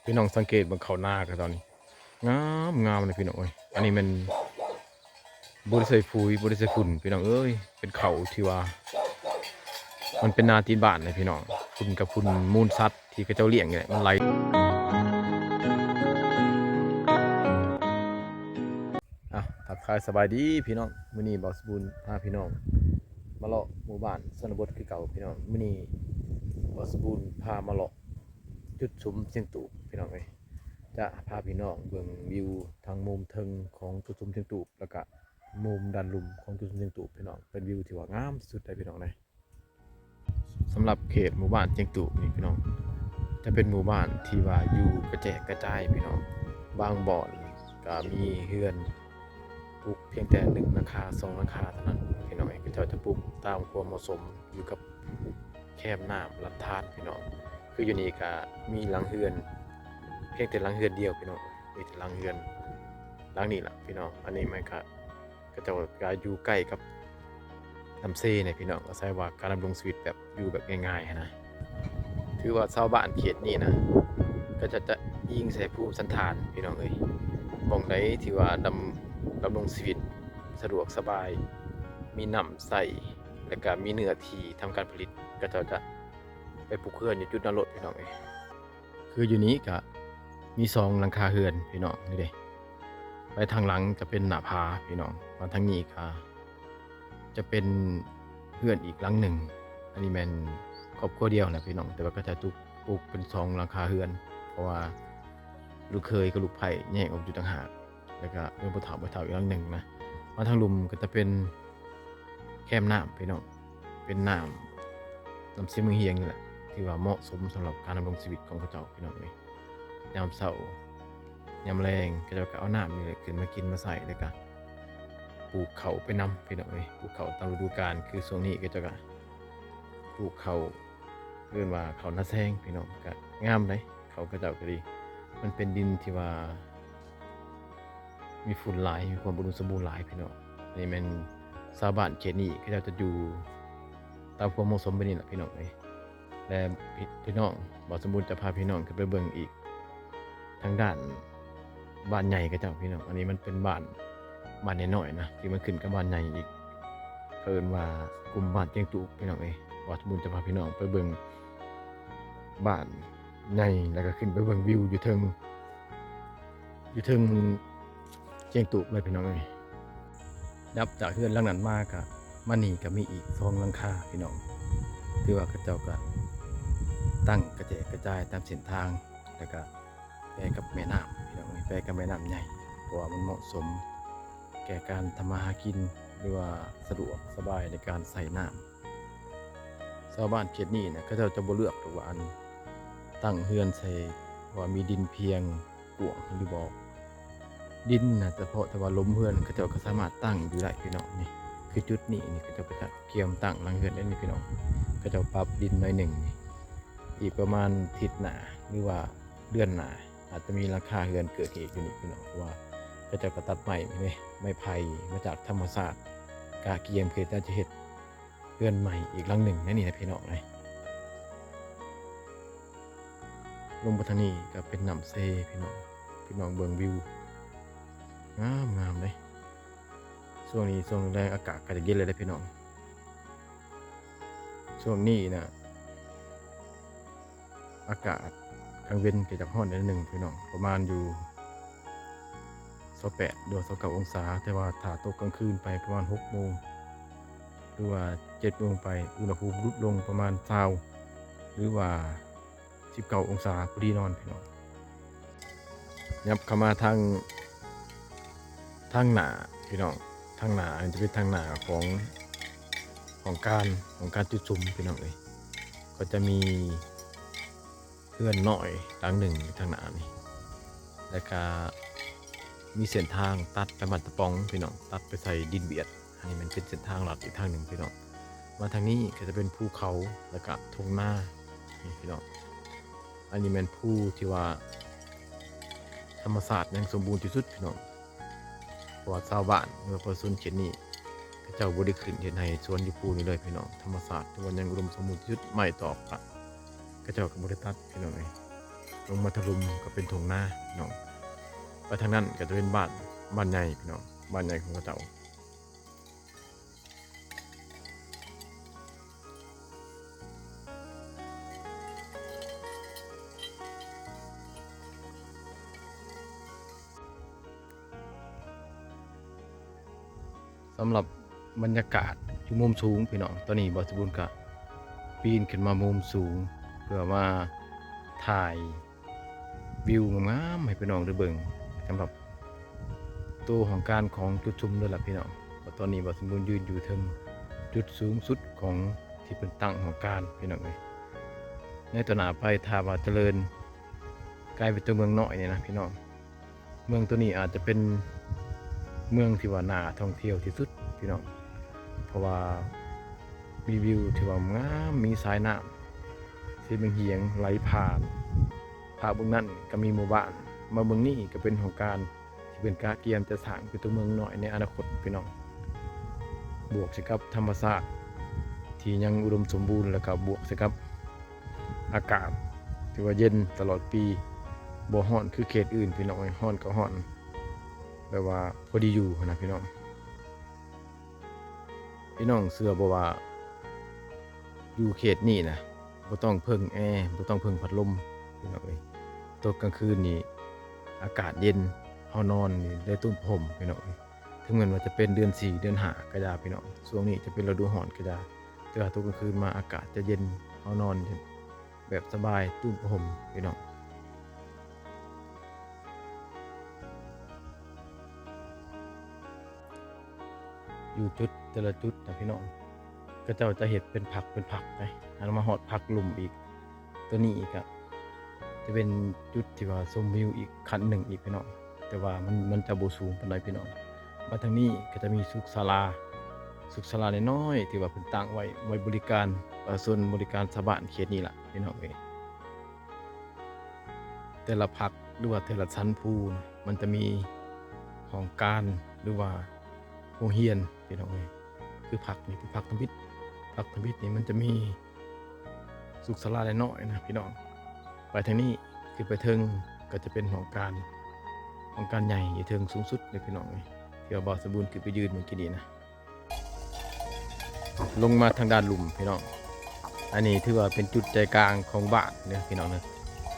ພີ່ນ້ອງສັງເກດເບິ່ງເຂົ້ານາຂະເຈົ້ານີ້ ງາມໆເລີຍພີ່ນ້ອງເອີຍ. ອັນນີ້ແມ່ນບໍ່ໄດ້ໃສ່ຝຸ່ນ ບໍ່ໄດ້ໃສ່ຝຸ່ນພີ່ນ້ອງເອີຍ. ເປັນເຂົ້າທີ່ວ່າ ມັນເປັນນາຕີນບ້ານນະພີ່ນ້ອງ. ຝຸ່ນກັບຝຸ່ນມູນສັດທີ່ເຂົາເຈົ້າລ້ຽງນີ້ແຫຼະ ມັນໄຫຼ. ອ່ະ ທັກທາຍສະບາຍດີພີ່ນ້ອງ. ມື້ນີ້ບ່າວສົມບູນພາພີ່ນ້ອງມາເລາະໝູ່ບ້ານຊົນນະບົດຄືເກົ່າພີ່ນ້ອງ. ມື້ນີ້ບ່າວສົມບູນພາມາເລາະຈຸດຊຸມຊຽງຕູບພີ່ນ້ອງເອີຍ. ຈະພາພີ່ນ້ອງເບິ່ງວິວທາງມຸມເທິງຂອງຈຸດຊຸມຊຽງຕູບ ແລ້ວກະມຸມດ້ານລຸ່ມຂອງຈຸດຊຸມຊຽງຕູບພີ່ນ້ອງ. ເປັນວິວທີ່ວ່າງາມສຸດເລີຍພີ່ນ້ອງເອີຍ. ສຳລັບເຂດໝູ່ບ້ານຊຽງຕູບນີ້ພີ່ນ້ອງ ຈະເປັນໝູ່ບ້ານທີ່ວ່າຢູ່ກະແຈກກະຈາຍພີ່ນ້ອງ. ບາງບ່ອນກະມີເຮືອນປຸກພຽງແຕ່ໜຶ່ງຫຼັງຄາ ສອງຫຼັງຄາເທົ່ານັ້ນພີ່ນ້ອງເອີຍ. ເຂົາເຈົ້າຈະປຸກຕາມຄວາມເໝາະສົມ ຢູ່ກັບແຄມນ້ຳລຳທານພີ່ນ້ອງ. ຄືຢູ່ນີ້ກະມີຫຼັງເຮືອນ ພຽງແຕ່ຫຼັງເຮືອນດຽວພີ່ນ້ອງ. ມີແຕ່ຫຼັງເຮືອນຫຼັງນີ້ລະພີ່ນ້ອງ. ອັນນີ້ມັນກະ ເຂົາເຈົ້າກະຢູ່ໃກ້ກັບນ້ຳເຊນະພີ່ນ້ອງ. ອາໄສວ່າການດຳລົງຊີວິດແບບ ຢູ່ແບບງ່າຍໆຫັ້ນນະ. ຖືວ່າຊາວບ້ານເຂດນີ້ນະ ເຂົາເຈົ້າຈະອີງໃສ່ພູມສັນຖານພີ່ນ້ອງເອີຍ. ໝ່ອງໃດທີ່ວ່າດຳ ດຳລົງຊີວິດສະດວກສະບາຍ ມີນ້ຳໃຊ້ ແລ້ວກະມີເນື້ອທີ່ທຳການຜະລິດ ເຂົາເຈົ້າຈະໄປປຸກເຮືອນຢູ່ຈຸດນັ້ນໂລດພີ່ນ້ອງເອີຍ. ຄືຢູ່ນີ້ກະມີສອງຫຼັງຄາເຮືອນພີ່ນ້ອງ ນີ້ເດ້. ໄປທາງຫຼັງຈະເປັນໜ້າຜາພີ່ນ້ອງ ມາທາງນີ້ກະຈະເປັນເຮືອນອີກຫຼັງໜຶ່ງ. ອັນນີ້ແມ່ນຄອບຄົວດຽວນະພີ່ນ້ອງ ແຕ່ວ່າເຂົາເຈົ້າປຸກ ປຸກເປັນສອງຫຼັງຄາເຮືອນ ເພາະວ່າລູກເຂີຍກັບລູກໃພ້ແຍກອອກຢູ່ຕ່າງຫາກ. ແລ້ວກະເຮືອນພໍ່ເຖົ້າແມ່ເຖົ້າອີກຫຼັງໜຶ່ງນະ. ມາທາງລຸ່ມກະຈະເປັນແຄມນ້ຳພີ່ນ້ອງ ເປັນນ້ຳ ນ້ຳເຊເມືອງຮຽງນີ້ແຫຼະ ທີ່ວ່າເໝາະສົມສຳລັບການດຳລົງຊີວິດຂອງເຂົາເຈົ້າພີ່ນ້ອງເອີຍ. ຍາມເຊົ້າຍາມແລງເຂົາເຈົ້າກະເອົານ້ຳນີ້ແຫຼະຂຶ້ນມາກິນມາໃຊ້ ແລ້ວກະປູກເຂົ້າໄປນຳພີ່ນ້ອງເອີຍ. ປູກເຂົ້າຕາມລະດູການ ຄືຊ່ວງນີ້ເຂົາເຈົ້າກະປູກເຂົ້າ ເອີ້ນວ່າເຂົ້ານາແຊງພີ່ນ້ອງ. ກະງາມເດ້ ເຂົ້າເຂົາເຈົ້າກະດີ ມັນເປັນດິນທີ່ວ່າ ມີຝຸ່ນຫຼາຍ ມີຄວາມອຸດົມສົມບູນຫຼາຍພີ່ນ້ອງ. ອັນນີ້ແມ່ນຊາວບ້ານເຂດນີ້ ເຂົາເຈົ້າຈະຢູ່ຕາມຄວາມເໝາະສົມແບບນີ້ລະພີ່ນ້ອງເອີຍ. ແລະ ພີ່ນ້ອງ ບ່າວສົມບູນຈະພາພີ່ນ້ອງຂຶ້ນໄປເບິ່ງອີກທາງດ້ານບ້ານໃຫຍ່ເຂົາເຈົ້າພີ່ນ້ອງ. ອັນນີ້ມັນເປັນບ້ານ ບ້ານນ້ອຍໆນະ ທີ່ມັນຂຶ້ນກັບບ້ານໃຫຍ່ອີກ ເຂົາເອີ້ນວ່າກຸ່ມບ້ານຊຽງຕູບພີ່ນ້ອງເອີຍ. ບ່າວສົມບູນຈະພາພີ່ນ້ອງໄປເບິ່ງບ້ານໃຫຍ່ ແລ້ວກະຂຶ້ນໄປເບິ່ງວິວຢູ່ເທິງ ຢູ່ເທິງຊຽງຕູບເລີຍພີ່ນ້ອງເອີຍ. ນັບຈາກເຮືອນຫຼັງນັ້ນມາກະ ມານີ້ກະມີອີກສອງຫຼັງຄາພີ່ນ້ອງ. ຖືວ່າເຂົາເຈົ້າກະຕັ້ງກະແຈກກະຈາຍຕາມເສັ້ນທາງ ແລ້ວກະແປກັບແມ່ນ້ຳພີ່ນ້ອງເອີຍ ແປກັບແມ່ນ້ຳໃຫຍ່ ເພາະວ່າມັນເໝາະສົມແກ່ການທຳມາຫາກິນ ຫຼືວ່າສະດວກສະບາຍໃນການໃຊ້ນ້ຳ. ຊາວບ້ານເຂດນີ້ນະ ເຂົາເຈົ້າຈະບໍ່ເລືອກດອກວ່າ ອັນ ຕັ້ງເຮືອນໃສ່ ວ່າມີດິນພຽງກວ້າງຫຼືບໍ່. ດິນນະ ສະເພາະແຕ່ວ່າລຸ່ມເຮືອນ ເຂົາເຈົ້າກະສາມາດຕັ້ງຢູ່ໄດ້ພີ່ນ້ອງ. ນີ້ຄືຈຸດນີ້ ນີ້ເຂົາເຈົ້າກະຈະກຽມຕັ້ງຫຼັງເຮືອນເດ້ນີ້ພີ່ນ້ອງ. ເຂົາເຈົ້າປັບດິນໜ້ອຍໜຶ່ງນີ້ ອີກປະມານທິດໜ້າ ຫຼືວ່າເດືອນໜ້າ ອາດຈະມີຫຼັງຄາເຮືອນເກີດຂຶ້ນອີກຢູ່ນີ້ພີ່ນ້ອງ. ເພາະວ່າເຂົາເຈົ້າກະຕັດໄມ້ນີ້ເດ້ ໄມ້ໄຜ່ມາຈາກທຳມະຊາດ ກະກຽມເພື່ອຈະເຮັດ ເຮືອນໃໝ່ອີກຫຼັງໜຶ່ງໃນນີ້ນະພີ່ນ້ອງເອີຍ. ລົງໄປທາງນີ້ກະເປັນນ້ຳເຊພີ່ນ້ອງ. ພີ່ນ້ອງເບິ່ງວິວ ງາມໆເດ້. ຊ່ວງນີ້ຊ່ວງແລງອາກາດກະຈະເຢັນແລ້ວເດ້ພີ່ນ້ອງ. ຊ່ວງນີ້ນະ ອາກາດກາງເວັນກະຈະຮ້ອນໜ້ອຍໜຶ່ງພີ່ນ້ອງ ປະມານຢູ່ຊາວແປດ ຫຼືວ່າຊາວເກົ້າອົງສາ. ແຕ່ວ່າຖ້າຕົກກາງຄືນໄປປະມານຫົກໂມງ ຫຼືວ່າເຈັດໂມງໄປ ອຸນຫະພູມຫຼຸດລົງປະມານຊາວ ຫຼືວ່າສິບເກົ້າອົງສາ ພໍດີນອນພີ່ນ້ອງ. ຫຍັບເຂົ້າມາທາງ ທາງໜ້າພີ່ນ້ອງ ທາງໜ້າ ອັນນີ້ຈະເປັນທາງໜ້າຂອງ ຂອງການ ຂອງການຈຸດສຸມພີ່ນ້ອງເອີຍ. ເຂົາຈະມີເຮືອນນ້ອຍຫຼັງໜຶ່ງຢູ່ທາງໜ້ານີ້ ແລ້ວກະມີເສັ້ນທາງຕັດໄປບ້ານຕະປອງພີ່ນ້ອງ ຕັດໄປໃສ່ດິນບຽດ. ອັນນີ້ແມ່ນເປັນເສັ້ນທາງລັດອີກທາງໜຶ່ງພີ່ນ້ອງ. ມາທາງນີ້ກະຈະເປັນພູເຂົາ ແລ້ວກະທົ່ງນາ ນີ້ພີ່ນ້ອງ. ອັນນີ້ແມ່ນພູທີ່ວ່າທຳມະຊາດຍັງສົມບູນທີ່ສຸດພີ່ນ້ອງ ເພາະວ່າຊາວບ້ານ ຫຼືວ່າປະຊາຊົນເຂດນີ້ ເຂົາເຈົ້າບໍ່ໄດ້ຂຶ້ນເຮັດໄຮ່ເຮັດສວນຢູ່ພູນີ້ເລີຍພີ່ນ້ອງ. ທຳມະຊາດຖືວ່າຍັງອຸດົມສົມບູນທີ່ສຸດ ໄມ້ຕອກກະ ເຂົາເຈົ້າກະບໍ່ໄດ້ຕັດພີ່ນ້ອງເອີຍ. ລົງມາທາງລຸ່ມກໍເປັນທົ່ງນາເນາະ. ໄປທາງນັ້ນກໍຈະເປັນບ້ານ ບ້ານໃຫຍ່ພີ່ນ້ອງ ບ້ານໃຫຍ່ຂອງເຂົາເຈົ້າ. ສຳລັບບັນຍາກາດຢູ່ມຸມສູງພີ່ນ້ອງ, ຕອນນີ້ບ່າວສົມບູນກະປີນຂຶ້ນມາມຸມສູງ ເພື່ອມາຖ່າຍ ວິວງາມໆໃຫ້ພີ່ນ້ອງໄດ້ເບິ່ງ ສຳລັບໂຕຫ້ອງການຂອງຈຸດຊຸມເດີລະພີ່ນ້ອງ. ຕອນນີ້ບ່າວສົມບູນຢືນຢູ່ເທິງຈຸດສູງສຸດຂອງທີ່ເພິ່ນຕັ້ງຫ້ອງການພີ່ນ້ອງເອີຍ. ໃນຕໍ່ໜ້າໄປຖ້າວ່າຈະເລີນກາຍເປັນຕົວເມືອງນ້ອຍນີ້ນະພີ່ນ້ອງ, ເມືອງໂຕນີ້ອາດຈະເປັນເມືອງທີ່ວ່າໜ້າທ່ອງທ່ຽວທີ່ສຸດພີ່ນ້ອງ, ເພາະວ່າມີວິວທີ່ວ່າງາມ, ມີສາຍນ້ຳ ເຊບັງຫຽງໄຫຼຜ່ານ, ພາກເບື້ອງນັ້ນກໍມີໝູ່ບ້ານ, ມາເບື້ອງນີ້ກໍເປັນຫ້ອງການທີ່ເພິ່ນກະກຽມຈະສ້າງເປັນຕົວເມືອງນ້ອຍໃນອະນາຄົດພີ່ນ້ອງ. ບວກໃສ່ກັບທຳມະຊາດທີ່ຍັງອຸດົມສົມບູນ ແລ້ວກໍບວກໃສ່ກັບອາກາດທີ່ວ່າເຢັນຕະຫຼອດປີ, ບໍ່ຮ້ອນຄືເຂດອື່ນພີ່ນ້ອງເອີຍ, ຮ້ອນກໍຮ້ອນແບບວ່າພໍດີຢູ່ຫັ້ນນະພີ່ນ້ອງ. ພີ່ນ້ອງເຊື່ອບໍ່ວ່າຢູ່ເຂດນີ້ນະ ບໍ່ຕ້ອງເພິ່ງແອ, ບໍ່ຕ້ອງເພິ່ງພັດລົມພີ່ນ້ອງເອີຍ. ຕົກກາງຄືນນີ້ອາກາດເຢັນ, ເຮົານອນນີ້ໄດ້ຕຸ້ມຜ້າຫົ່ມພີ່ນ້ອງເອີຍ. ເຖິງແມ່ນວ່າຈະເປັນເດືອນສີ່ ເດືອນຫ້າກໍຢ່າພີ່ນ້ອງ, ຊ່ວງນີ້ຈະເປັນລະດູຮ້ອນກໍຢ່າ, ແຕ່ວ່າຕົກກາງຄືນມາອາກາດຈະເຢັນ, ເຮົານອນ ແບບສະບາຍ ຕຸ້ມຜ້າຫົ່ມພີ່ນ້ອງ. ຢູ່ຈຸດແຕ່ລະຈຸດນະພີ່ນ້ອງ ເຂົາເຈົ້າຈະເຮັດເປັນພັກເປັນພັກໄປ, ອັນມາຮອດພັກລຸ່ມອີກ. ໂຕນີ້ອີກກະຈະເປັນຈຸດທີ່ວ່າຊົມວິວອີກຂັ້ນໜຶ່ງອີກພີ່ນ້ອງ, ແຕ່ວ່າມັນ ມັນຈະບໍ່ສູງປານໃດພີ່ນ້ອງ. ມາທາງນີ້ກໍຈະມີສຸກສາລາ, ສຸກສາລານ້ອຍໆ ທີ່ວ່າເພິ່ນຕັ້ງໄວ້ ໄວ້ບໍລິການປະຊາຊົນ, ບໍລິການຊາວບ້ານເຂດນີ້ລະພີ່ນ້ອງເອີຍ. ແຕ່ລະພັກ ຫຼືວ່າແຕ່ລະຊັ້ນພູນະ ມັນຈະມີຫ້ອງການ ຫຼືວ່າໂຮງຮຽນພີ່ນ້ອງເອີຍ. ຄືພັກນີ້ເປັນພັກທຳອິດ, ພັກທຳອິດນີ້ມັນຈະມີສຸກສາລານ້ອຍໆນະພີ່ນ້ອງ. ໄປທາງນີ້ຂຶ້ນໄປເທິງກໍຈະເປັນຫ້ອງການ, ຫ້ອງການໃຫຍ່ຢູ່ເທິງສູງສຸດເລີຍພີ່ນ້ອງເອີຍ, ທີ່ວ່າບ່າວສົມບູນຂຶ້ນໄປຢືນເມື່ອກີ້ນີ້ນະ. ລົງມາທາງດ້ານລຸ່ມພີ່ນ້ອງ, ອັນນີ້ຖືວ່າເປັນຈຸດໃຈກາງຂອງບ້ານເດີພີ່ນ້ອງເດີ.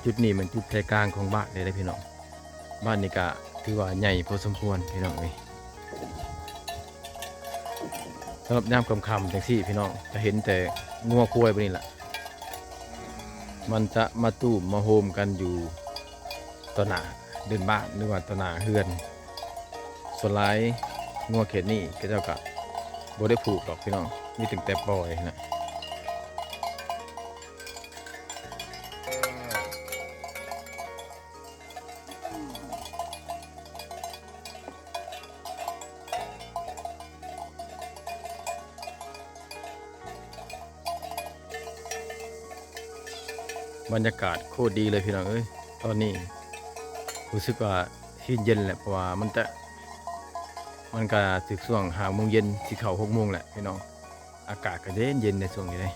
ຈຸດນີ້ແມ່ນຈຸດໃຈກາງຂອງບ້ານເລີຍເດີພີ່ນ້ອງ. ບ້ານນີ້ກະຖືວ່າໃຫຍ່ພໍສົມຄວນພີ່ນ້ອງເອີຍ. ສຳລັບຍາມຄ່ຳໆຈັ່ງຊີ້ພີ່ນ້ອງ ຈະເຫັນແຕ່ງົວຄວາຍບາດນີ້ລະ, ມັນຈະມາຕູມມາໂຮມກັນຢູ່ຕໍ່ໜ້າເດີ່ນບ້ານ ຫຼືວ່າຕໍ່ໜ້າເຮືອນ. ສ່ວນຫຼາຍງົວເຂດນີ້ເຂົາເຈົ້າກະບໍ່ໄດ້ຜູກດອກພີ່ນ້ອງ, ມີຕັ້ງແຕ່ປ່ອຍນະ. ບັນຍາກາດໂຄດດີເລີຍພີ່ນ້ອງເອີຍ. ຕອນນີ້ຮູ້ສຶກວ່າຊິເຢັນແຫຼະ ເພາະວ່າມັນຈະ ມັນກະຖືກຊ່ວງຫ້າໂມງເຢັນ ຊິເຂົ້າຫົກໂມງແຫຼະພີ່ນ້ອງ. ອາກາດກະເຢັນໆໃນຊ່ວງນີ້ເດ້.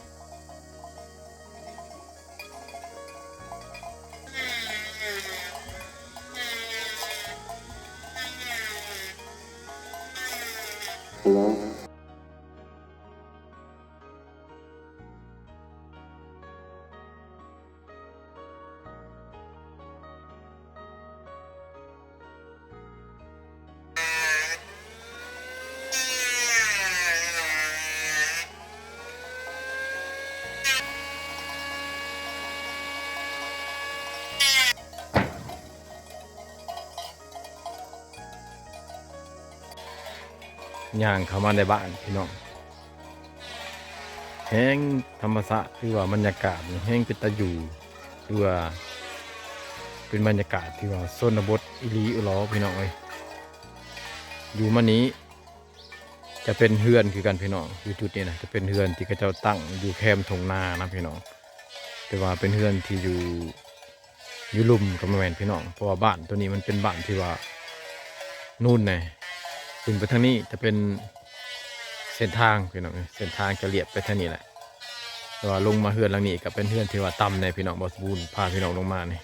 ຍ່າງເຂົ້າມາໃນບ້ານພີ່ນ້ອງ, ແຮງທຳມະຊາດ ຫຼືວ່າບັນຍາກາດນີ້ແຮງເປັນຕາຢູ່ ຄືວ່າເປັນບັນຍາກາດທີ່ວ່າຊົນນະບົດອີ່ຫຼີອີ່ຫຼໍພີ່ນ້ອງເອີຍ. ຢູ່ມານີ້ຈະເປັນເຮືອນຄືກັນພີ່ນ້ອງ, ຢູ່ຈຸດນີ້ນະ ຈະເປັນເຮືອນທີ່ເຂົາເຈົ້າຕັ້ງຢູ່ແຄມທົ່ງນານະພີ່ນ້ອງ, ແຕ່ວ່າເປັນເຮືອນທີ່ຢູ່ ຢູ່ລຸ່ມກໍບໍ່ແມ່ນພີ່ນ້ອງ, ເພາະວ່າບ້ານໂຕນີ້ມັນເປັນບ້ານທີ່ວ່ານູນແດ່. ຂຶ້ນໄປທາງນີ້ຈະເປັນເສັ້ນທາງພີ່ນ້ອງ, ເສັ້ນທາງຈະລຽບໄປທາງນີ້ແຫຼະ, ແຕ່ວ່າລົງມາເຮືອນຫຼັງນີ້ກໍເປັນເຮືອນທີ່ວ່າຕ່ຳແດ່ພີ່ນ້ອງ. ບ່າວສົມບູນພາພີ່ນ້ອງລົງມານີ້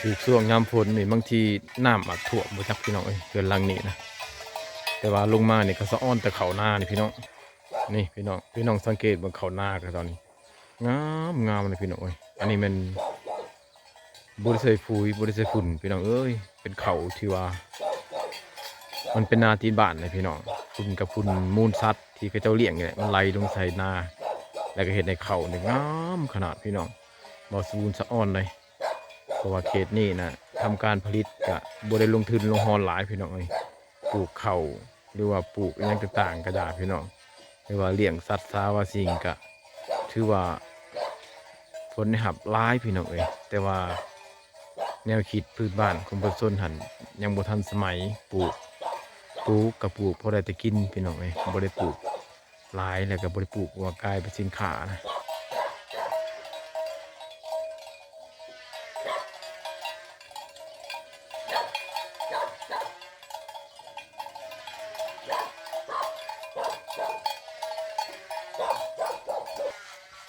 ປູກຊ່ວງຍາມຝົນນີ້ ບາງທີນ້ຳອາດຖ້ວມບໍ່ຈັກ ພີ່ນ້ອງເອີຍ ເຮືອນຫຼັງນີ້ນະ. ແຕ່ວ່າລົງມານີ້ກໍສະອອນແຕ່ເຂົ້ານານີ້ ພີ່ນ້ອງ. ນີ້ ພີ່ນ້ອງ ພີ່ນ້ອງສັງເກດເບິ່ງເຂົ້ານາກໍຕອນນີ້ ງາມໆ ເລີຍ ພີ່ນ້ອງເອີຍ. ອັນນີ້ແມ່ນບໍ່ໄດ້ໃສ່ຝຸ່ນ ບໍ່ໄດ້ໃສ່ຝຸ່ນ ພີ່ນ້ອງເອີຍ. ເປັນເຂົ້າທີ່ວ່າ ມັນເປັນນາຕີນບ້ານເລີຍ ພີ່ນ້ອງ. ຝຸ່ນກັບຝຸ່ນມູນສັດທີ່ເຂົາເຈົ້າລ້ຽງນີ້ແຫຼະ ມັນໄຫຼລົງໃສ່ນາ ແລ້ວກໍເຮັດໃຫ້ເຂົ້ານີ້ງາມຂະໜາດ ພີ່ນ້ອງ. ບໍ່ສະອອນເລີຍ ເພາະວ່າເຂດນີ້ນະ ທຳການຜະລິດກະບໍ່ໄດ້ລົງທຶນລົງຮອນຫຼາຍ ພີ່ນ້ອງເອີຍ. ປູກເຂົ້າ ຫຼືວ່າປູກອີ່ຫຍັງຕ່າງໆກໍໄດ້ ພີ່ນ້ອງ, ຫຼືວ່າລ້ຽງສັດສາວາສິ່ງ ກະຖືວ່າຜົນໄດ້ຮັບຫຼາຍ ພີ່ນ້ອງເອີຍ. ແຕ່ວ່າແນວຄິດພື້ນບ້ານຂອງປະຊາຊົນຫັ້ນ ຍັງບໍ່ທັນສະໄໝ. ປູກ ປູກກໍປູກພໍໄດ້ແຕ່ກິນ ພີ່ນ້ອງເອີຍ, ບໍ່ໄດ້ປູກ ຫຼາຍ ແລ້ວກໍບໍ່ໄດ້ປູກວ່າກາຍເປັນສິນຄ້ານະ.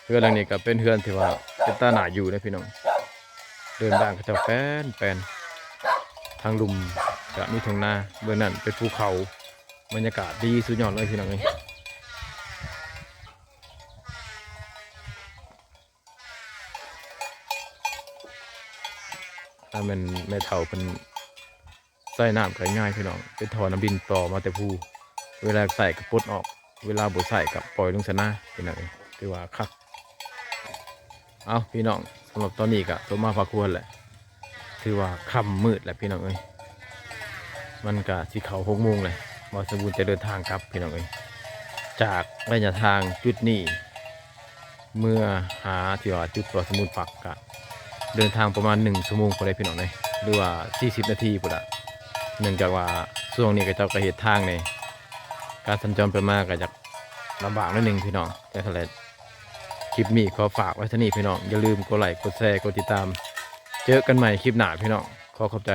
ເຮືອນຫຼັງນີ້ກໍເປັນເຮືອນທີ່ວ່າເປັນຕາໜ້າຢູ່ເດ້ ພີ່ນ້ອງ. ເດີ່ນບ້ານເຂົາເຈົ້າແປນໆ ທາງລຸ່ມກໍມີທົ່ງນາ, ເບື້ອງນັ້ນເປັນພູເຂົາ. ບັນຍາກາດດີສຸດຍອດເລີຍ ພີ່ນ້ອງເອີຍ. ຖ້າແມ່ນແມ່ເຖົ້າເພິ່ນໃຊ້ນ້ຳກໍງ່າຍ ພີ່ນ້ອງ, ເປັນທໍ່ນ້ຳດິນຕໍ່ມາແຕ່ພູ, ເວລາໃຊ້ກໍປົດອອກ, ເວລາບໍ່ໃຊ້ກໍປ່ອຍລົງໃສ່ນາ ພີ່ນ້ອງເອີຍ. ຖືວ່າຄັກ. ເອົ້າ ພີ່ນ້ອງ, ສຳລັບຕອນນີ້ກໍສົມມາພາຄວນແຫຼະ. ຖືວ່າຄ່ຳມືດແລ້ວ ພີ່ນ້ອງເອີຍ, ມັນກະຊິເຂົ້າຫົກໂມງແລ້ວ. ບ່າວສະບູນຈະເດີນທາງກັບ ພີ່ນ້ອງເອີຍ, ຈາກໄລຍະທາງຈຸດນີ້ເມືອຫາທີ່ວ່າຈຸດບ່າວສະບູນພັກ ກະເດີນທາງປະມານໜຶ່ງຊົ່ວໂມງພຸ້ນແຫຼະ ພີ່ນ້ອງເອີຍ, ຫຼືວ່າສີ່ສິບນາທີພຸ້ນລະ. ເນື່ອງຈາກວ່າຊ່ວງນີ້ເຂົາເຈົ້າກະເຮັດທາງແດ່, ການສັນຈອນໄປມາກະຢາກລຳບາກໜ້ອຍໜຶ່ງ ພີ່ນ້ອງ. ຈັ່ງຊັ້ນແຫຼະ ຄລິບນີ້ຂໍຝາກໄວ້ເທົ່ານີ້ ພີ່ນ້ອງ. ຢ່າລືມກົດໄລ ກົດແຊ ກົດຕິດຕາມ. ເຈີກັນໃໝ່ຄລິບໜ້າ ພີ່ນ້ອງ. ຂໍຂອບໃຈ.